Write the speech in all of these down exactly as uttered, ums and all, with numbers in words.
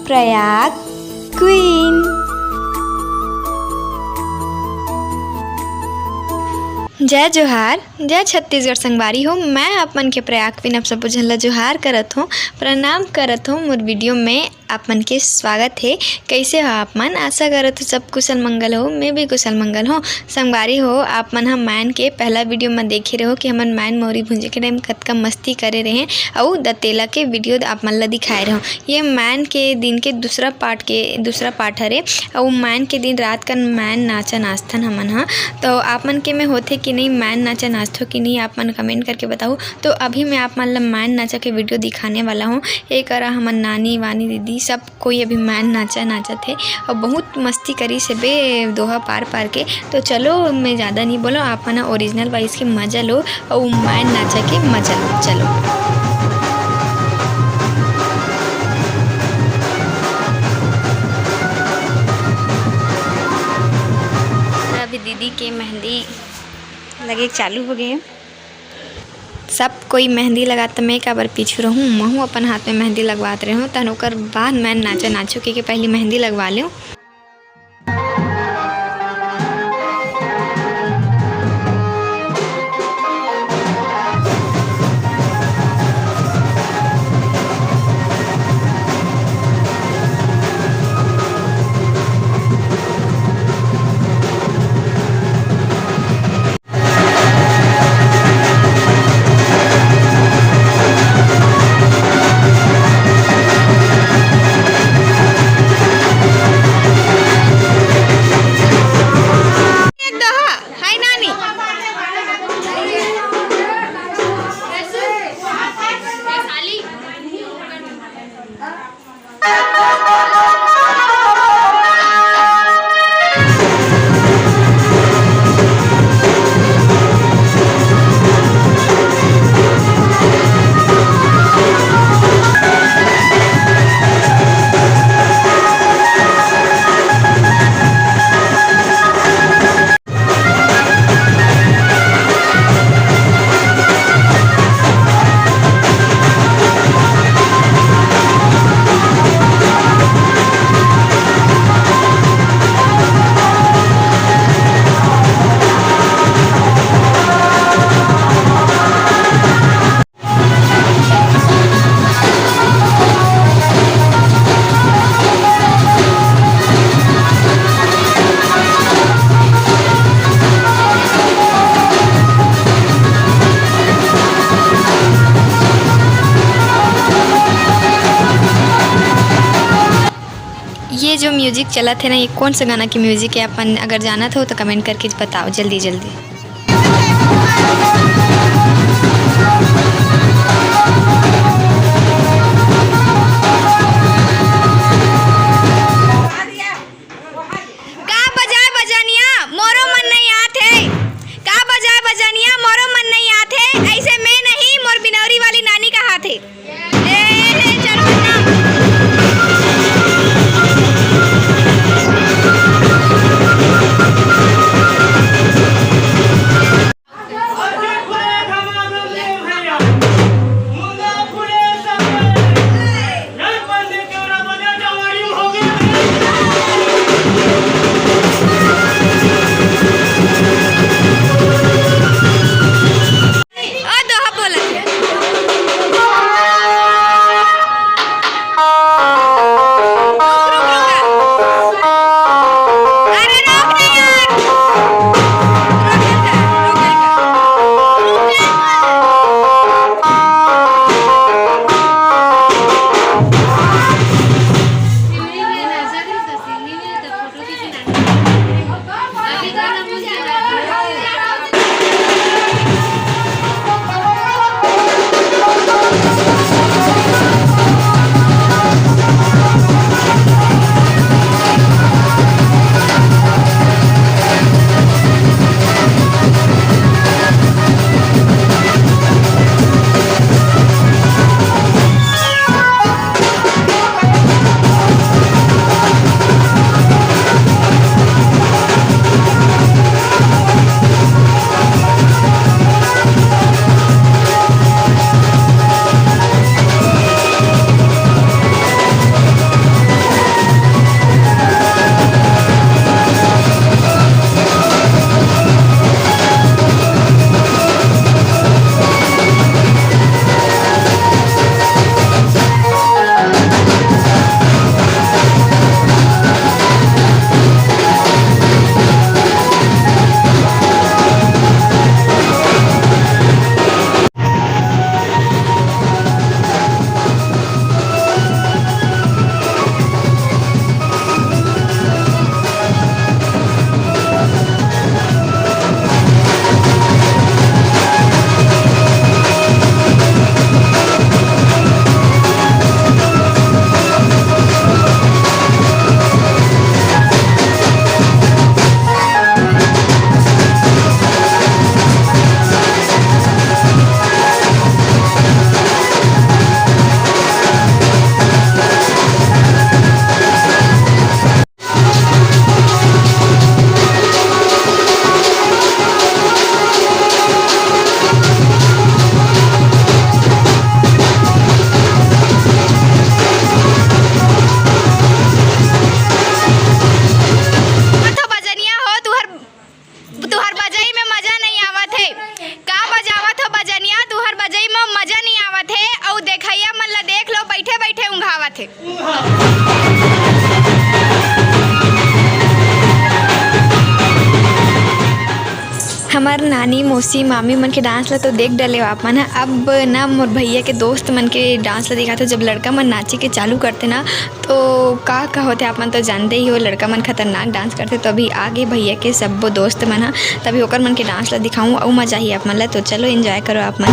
Prayag queen. जय जोहार, जय छत्तीसगढ़ संगवारी हो। मैं आप मन के प्रयाग क्वीन आप सबो झन ला जोहार करत हों, प्रणाम करत हों। मोर वीडियो में आप मन के स्वागत हे। कैसे हो आप मन? आशा करत हों सब कुशल मंगल हो। मैं भी कुशल मंगल हों। संगवारी हो, आप मन ह मैन के पहला वीडियो म देखे रहो कि हमन मैन मौरी भूंजे के टाइम कतका मस्ती करे रहे, अउ दतेला के वीडियो आप मन ला दिखाए रहो। ये मैन के दिन के दूसरा पार्ट के, दूसरा पार्ट हरे, अउ मैन के दिन रात कन मैन नाचा नाचथन हमन ह। तो आप मन के में होथे कि नहीं, मैन नाचा नाचथो कि नहीं, आप मन कमेंट करके बताओ। तो अभी मैं आप मन ला मैन नाचा के वीडियो दिखाने वाला हूँ। ये करा हमन नानी वानी दीदी सब कोई अभी मैन नाचा नाचत हे अउ बहुत मस्ती करिस हेबे दोहा पार पार के। तो चलो, मैं ज़्यादा नहीं बोलो, आप मन ओरिजिनल वॉइस के मजा लो अउ मैन नाचा के मजा लो। चलो। अभी दीदी के मेहंदी लगे चालू हो गए। सब कोई मेहंदी लगात, मैं काबर पीछू रहूं, महूं अपन हाथ में मेहंदी लगवात रहूं, तहन ओकर बाद मैं नाचा नाचू, के, के पहली मेहंदी लगवा लें। एक दो, हाँ, हाय नानी। ये जो म्यूजिक चलत हे ना, ये कौन सा गाना के म्यूजिक है? अपन अगर जानत हो तो कमेंट करके बताओ जल्दी जल्दी। का बजाए बजनिया मोरो मन नहीं आत हे, का बजाए बजनिया मोरो मन नहीं आत हे, ऐसे में नहीं मोर बिनौरी वाली नानी का हाथ हे। ए, हे, चलो ना। थे। हमर नानी, मौसी, मामी मन के डांस ला तो देख डले हो आप मन ह। अब ना मोर भैया के दोस्त मन के डांस ला दिखाते, जब लड़का मन नाचे के चालू करते ना, तो का का होथे आप मन तो जानते ही हो, लड़का मन खतरनाक डांस करथे। तो अभी आगे भैया के सब्बो दोस्त मन ह, तभी ओकर मन के डांस ला दिखाऊं, अउ मजा ही आप मन ला। तो चलो एंजॉय करो आप मन।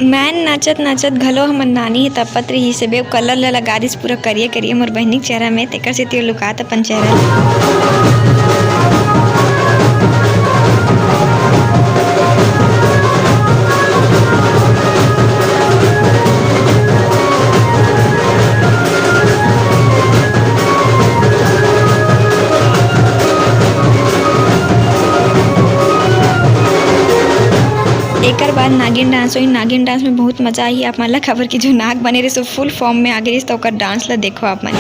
मैन नाचत नाचत घलो हमर नानी हे तपत रिहिस हे बे, कलर ल लगा दिस पूरा करिया करिया मोर बहिनी के चेहरा में, तेकर सेती ओ लुकात अपन चेहरा। एकर बाद नागिन डांस होही। नागिन डांस में बहुत मजा आही आप मन ला, काबर कि जो नाग बने रहिस, वो फुल फॉर्म में आ गे रहिस, तो ओकर डांस ला देखो आप मन।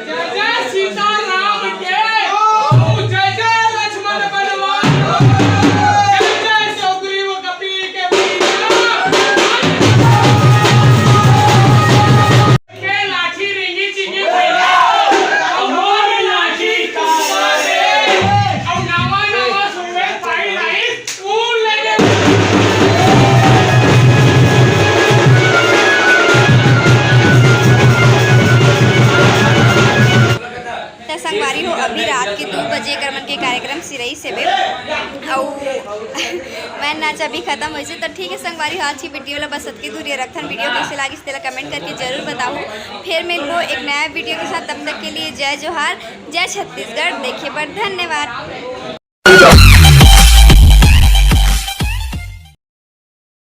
जय जय सीताराम के, जय जय लक्ष्मण बलवान, जय जय सुग्रीव कपि के वीर। के लाठी रिंगी चिंगी भैया, अउ मोर लाठी कावा रे, अउ नवा नवा सुनवे पाई नहीं। त संगवारी हो, अभी रात के दू बजे एकर मन के कार्यक्रम सिरई से बे, अउ मैन नाच अभी खत्म होइसे। त ठीक है संगवारी हो, आज की वीडियो ला बस अतके दूर ये रखथन। वीडियो कैसे लागिस तेला कमेंट करके जरूर बताओ। फिर मिलबो एक नया वीडियो के साथ, तब तक के लिए जय जोहार, जय छत्तीसगढ़। देखे बर धन्यवाद।